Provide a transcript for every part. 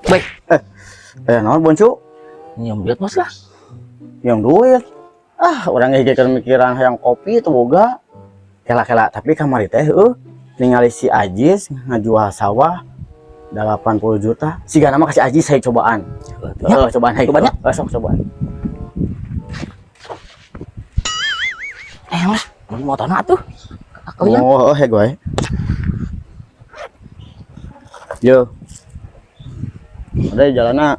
Baik. Eh, naon boncu? Nyium duit bos lah. Yang duit. Ah, urang ge keur mikiran hayang kopi teu boga. Kela-kela, tapi kamari teh heueuh ningali si Ajis ngajual sawah 80 juta. Sigana mah ka si Ajis saya cobaan. Heeh, cobaan hayu. Cobaan nya? Heeh, sok cobaan. Eh lah, beli motorna atuh. Kalian. Oh, heueuh heg wae. Yo. Ada di jalanna.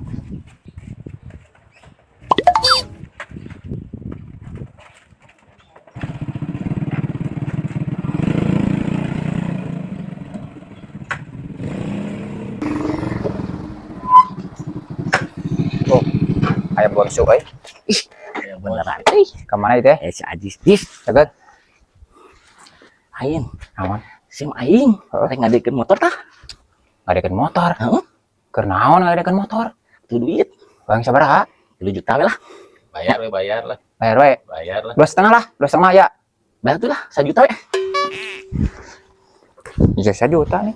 Oh, aya bonsu euy. Ih, ya beneran euy. Ka mana ieu teh? Eh si Ajis, Jis. Jagat. Aing, Naon? sim aing. Heeh. Rek ngadekeun motor tah. Ngadekeun motor. Heeh. Keur naon ngadekeun motor? Tuh duit. Bang sabaraha? 3 juta we lah. Bayar we, bayar lah, Bayar we. Bayar lah. 2,5 lah, 2,5 ya. Bayar tuh lah, 1 juta we. Bisa 1 juta nih.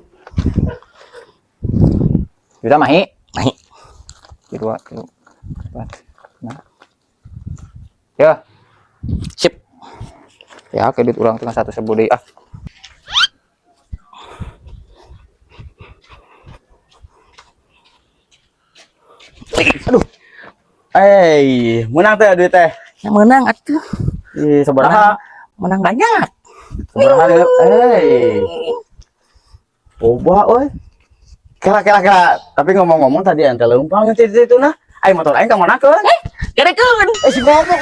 Juta mahi. Mahi. Dua, tilu, empat, lima. Ya, Sip. Ya, kredit urang tengah satu sebu deui ah. Aduh, Eh, menang teh duit teh. yang menang atuh. Ih, sabaraha? Menang banyak. Sabaraha duit? Eh. Loba euy. Kela kela kela, tapi ngomong-ngomong tadi ente leumpang itu itu nah. Ai motor aing ka manakeun? Gadekeun. Eh, si goblok.